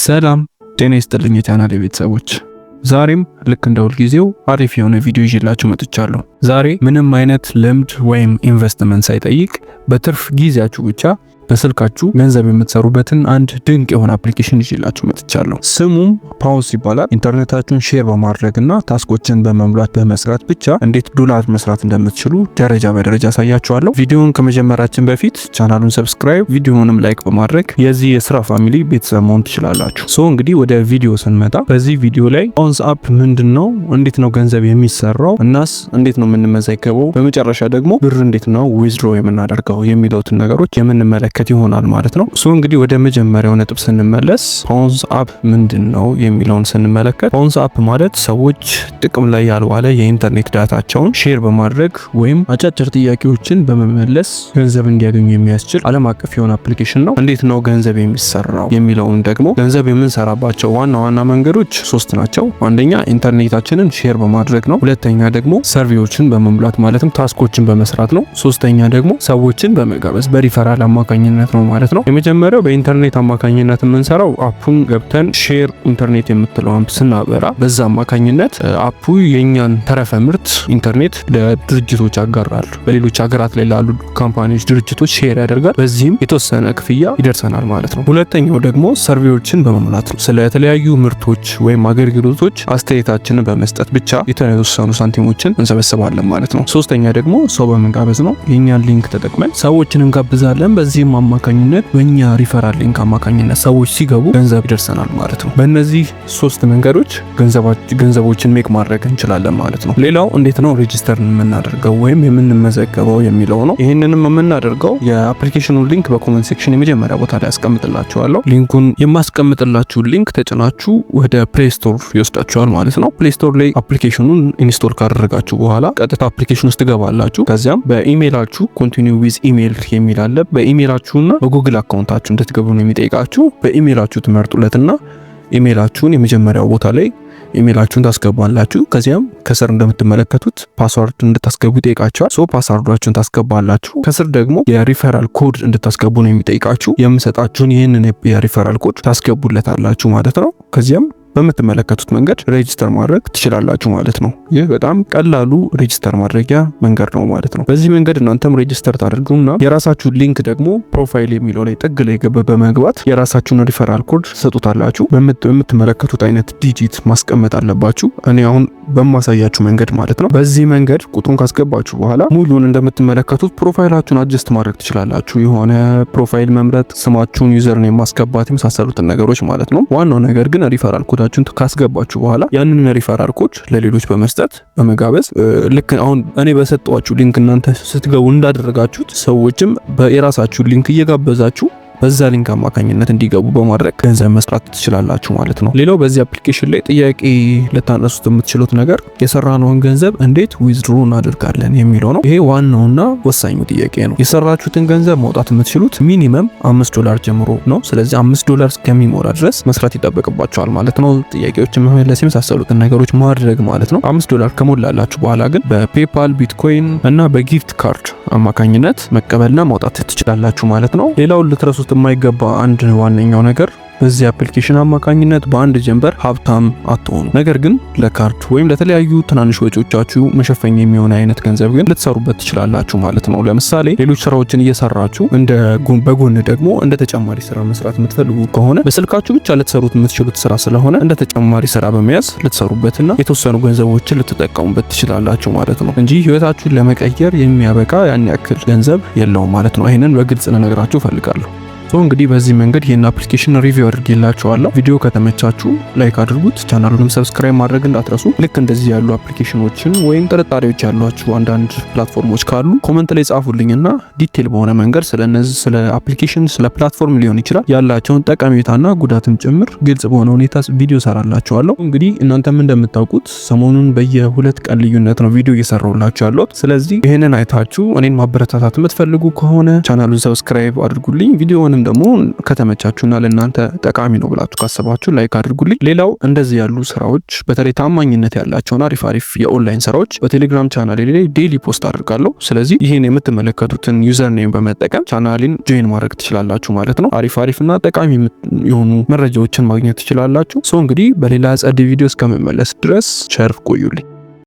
ሰላም ጤና ይስጥልኝ የቻናል ቤተሰቦች፣ ዛሬም ልክ እንደ ሁልጊዜው አሪፍ የሆነ ቪዲዮ ይዤላችሁ መጥቻለሁ። ዛሬ ምንም አይነት ልምድ ወይም ኢንቨስትመንት ሳይጠይቅ በትርፍ ጊዜያችሁ ብቻ በስልካችሁ ገንዘብ የምትሰሩበትን አንድ ድንቅ የሆነ application ይዤላችሁ መጥቻለሁ። ስሙም Pawns ይባላል። ኢንተርኔታችሁን share በማድረግና task ኦችን በመሙላት በመስራት ብቻ እንዴት ዶላር መስራት እንደምትችሉ ደረጃ በደረጃ አሳያችኋለሁ። ቪዲዮውን ከመጀመራችን በፊት ቻናሉን subscribe፣ ቪዲዮውንም like በማድረግ የዚህ የስራ family ቤተሰብ መሆን ትችላላችሁ። So እንግዲህ ወደ ቪዲዮ ስንመጣ በዚህ ቪዲዮ ላይ Pawns app ምንድን ነው፣ እንዴት ነው ገንዘብ የሚሰራው፣ እናስ እንዴት ነው የምንመዘገበው፣ በመጨረሻ ደግሞ ብር እንዴት ነው withdraw የምናደርገው የሚለውትን ነገሮች የምንመለከት ይሆናል ማለት ነው። So እንግዲህ ወደ መጀመሪያው ነጥብ ስንመለስ Pawns app ምንድን ነው የሚለውን ስንመለከት Pawns app ማለት ሰዎች ጥቅም ላይ ያልዋለ የኢንተርኔት data ቸውን share በማድረግ ወይም አጫጭር ጥያቄዎችን በመመለስ ገንዘብ እንዲያገኙ የሚያስችል ዓለም አቀፍ የሆነ application ነው። እንዴት ነው ገንዘብ የሚሰራው የሚለውን ደግሞ ገንዘብ የምንሰራባቸው ዋና ዋና መንገዶች ሶስት ናቸው። አንደኛ ኢንተርኔታችንን share በማድረግ ነው። ሁለተኛ ደግሞ survey ዎችን በመሙላት ማለትም task ኦችን በመስራት ነው። ሶስተኛ ደግሞ ሰዎችን በመጋበዝ በሪፈራል አማካኝነት ነው ማለት ነው። የመጀመሪያው በኢንተርኔት አማካኝነት የምንሰራው app ኡን ገብተን share internet የምትለዋን ስናበራ በዛ አማካኝነት app ኡ የኛን ተረፈ ምርት ኢንተርኔት ለድርጅቶች ያጋራል። በሌሎች ሀገራት ላይ ላሉ company ዎች፣ ድርጅቶች share ያደርጋል። በዚህም የተወሰነ ክፍያ ይደርሰናል ማለት ነው። ሁለተኛው ደግሞ survey ዎችን በመሙላት ነው። ስለተለያዩ ምርቶች ወይም አገልግሎቶች አስተያየታችንን በመስጠት ብቻ የተወሰኑ ሳንቲሞችን እንሰበስባለን ማለት ነው። ሶስተኛ ደግሞ ሰው በመጋበዝ ነው። የኛን link ተጠቅመን ሰዎችን እንጋብዛለን። በዚህም አማካኝነት በእኛ referral link አማካኝነት ሰዎች ሲገቡ ገንዘብ ይደርሰናል ማለት ነው። በእነዚህ ሶስት መንገዶች ገንዘቦችን make ማድረግ እንችላለን ማለት ነው። ሌላው እንዴት ነው register የምናደርገው ወይም የምንመዘገበው የሚለው ነው። ይህንንም የምናደርገው የ application ኑን link በ comment section የመጀመሪያ ቦታ ላይ አስቀምጥላችኋለሁ። Link ኡን የማስቀምጥላችሁ link ተጭናችሁ ወደ Play Store ይወስዳችኋል ማለት ነው። Play Store ላይ application ኑን install ካደረጋችሁ በኋላ ቀጥታ application ውስጥ ትገባላችሁ። ከዚያም በኢሜይላችሁ continue with email የሚል አለ። በኢሜይላችሁና በጉግል account ኣችሁ እንድትገቡ ነው የሚጠይቃችሁ። በኢሜይላችሁ ትመርጡለትና ኢሜይላችሁን የመጀመሪያው ቦታ ላይ ኢሜይላችሁን ታስገባላችሁ። ከዚያም ከስር እንደምትመለከቱት password እንድታስገቡ ይጠይቃችኋል። So password ኣችሁን ታስገባላችሁ። ከስር ደግሞ የ referral code እንድታስገቡ ነው የሚጠይቃችሁ። የምሰጣችሁን ይህንን የ referral code ታስገቡለታላችሁ ማለት ነው። ከዚያም በምትመለከቱት መንገድ register ማድረግ ትችላላችሁ ማለት ነው። ይህ በጣም ቀላሉ register ማድረጊያ መንገድ ነው ማለት ነው። በዚህ መንገድ እናንተም register ታደርጉና የራሳችሁን link ደግሞ profile የሚለው ላይ ጥግ ላይ ገባ በመግባት የራሳችሁን referral code ትሰጡታላችሁ። በምትመለከቱት አይነት digit ማስቀመጥ አለባችሁ። እኔ አሁን በማሳያችሁ መንገድ ማለት ነው። በዚህ መንገድ ቁጥሩን ካስገባችሁ በኋላ ሙሉን እንደምትመለከቱት profile ኣችሁን adjust ማድረግ ትችላላችሁ። የሆነ profile መምረጥ፣ ስማችሁን፣ username ማስገባት የመሳሰሉትን ነገሮች ማለት ነው። ዋናው ነገር ግን referral code ኣችሁን ካስገባችሁ በኋላ ያንን referral code ለሌሎች በመስጠት በመጋበዝ ልክ አሁን እኔ በሰጠኋችሁ link እናንተ ስትገቡ እንዳደረጋችሁት ሰዎችም የራሳችሁ link እየጋበዛችሁ በዛ link አማካኝነት እንዲገቡ በማድረግ ገንዘብ መስራት ትችላላችሁ ማለት ነው። ሌላው በዚህ application ላይ ጥያቄ ልታነሱት የምትችሉት ነገር የሰራነውን ገንዘብ እንዴት withdraw እናደርጋለን የሚለው ነው። ይሄ ዋናውና ወሳኙ ጥያቄ ነው። የሰራችሁትን ገንዘብ ማውጣት የምትችሉት minimum 5 ዶላር ጀምሮ ነው። ስለዚህ 5 ዶላር እስከሚሞላ ድረስ መስራት ይጠበቅባችኋል ማለት ነው። ጥያቄዎችን መመለስ የመሳሰሉትን ነገሮች ማድረግ ማለት ነው። 5 ዶላር ከሞላላችሁ በኋላ ግን በ PayPal፣ ቢትኮይን እና በ gift card አማካኝነት መቀበልና ማውጣት ትችላላችሁ ማለት ነው። ሌላው ልትረሱት የማይገባ አንድ ዋነኛው ነገር በዚህ application አማካኝነት በአንድ ጀንበር ሀብታም አትሆኑም። ነገር ግን ለካርድ ወይም ለተለያዩ ትናንሽ ወጪዎቻችሁ መሸፈኛ የሚሆን አይነት ገንዘብ ግን ልትሰሩበት ትችላላችሁ ማለት ነው። ለምሳሌ ሌሎች ስራዎችን እየሰራችሁ እንደ በጎን ደግሞ እንደ ተጨማሪ ስራ መስራት የምትፈልጉ ከሆነ በስልካችሁ ብቻ ልትሰሩት የምትችሉት ስራ ስለሆነ እንደ ተጨማሪ ስራ በመያዝ ልትሰሩበትና የተወሰኑ ገንዘቦችን ልትጠቀሙበት ትችላላችሁ ማለት ነው እንጂ ህይወታችሁን ለመቀየር የሚያበቃ ያን ያክል ገንዘብ የለውም ማለት ነው። ይህንን በግልጽ ልነግራችሁ እፈልጋለሁ። So እንግዲህ በዚህ መንገድ ይህን application review አድርጌላችኋለሁ። ቪዲዮ ከተመቻችሁ like አድርጉት፣ ቻናሉንም subscribe ማድረግ እንዳትረሱ። ልክ እንደዚህ ያሉ application ኖችን ወይም ጥርጣሬዎች ያሏችሁ አንዳንድ platform ኦች ካሉ comment ላይ ጻፉልኝና detail በሆነ መንገድ ስለ እነዚህ ስለ application ስለ platform ሊሆን ይችላል ያላቸውን ጠቀሜታና ጉዳትም ጭምር ግልጽ በሆነ ሁኔታ ቪዲዮ ሰራላችኋለሁ። እንግዲህ እናንተም እንደምታውቁት ሰሞኑን በየ2 ቀን ልዩነት ነው ቪዲዮ እየሰራሁላችሁ ያለሁት። ስለዚህ ይህንን አይታችሁ እኔን ማበረታታት የምትፈልጉ ከሆነ ቻናሉን subscribe አድርጉልኝ፣ ቪዲዮውን እንዲሁም ደግሞ ከተመቻችሁና ለእናንተ ጠቃሚ ነው ብላችሁ ካሰባችሁ like አድርጉልኝ። ሌላው እንደዚህ ያሉ ስራዎች፣ በተለይ ታማኝነት ያላቸውን አሪፍ አሪፍ የኦንላይን ስራዎች በቴሌግራም ቻናሌ ላይ daily post አድርጋለሁ። ስለዚህ ይህን የምትመለከቱትን username በመጠቀም ቻናሌን join ማድረግ ትችላላችሁ ማለት ነው። አሪፍ አሪፍ እና ጠቃሚ የሆኑ መረጃዎችን ማግኘት ትችላላችሁ። So እንግዲህ በሌላ ጸድ ቪዲዮ እስከምመለስ ድረስ ቸር ቆዩልኝ።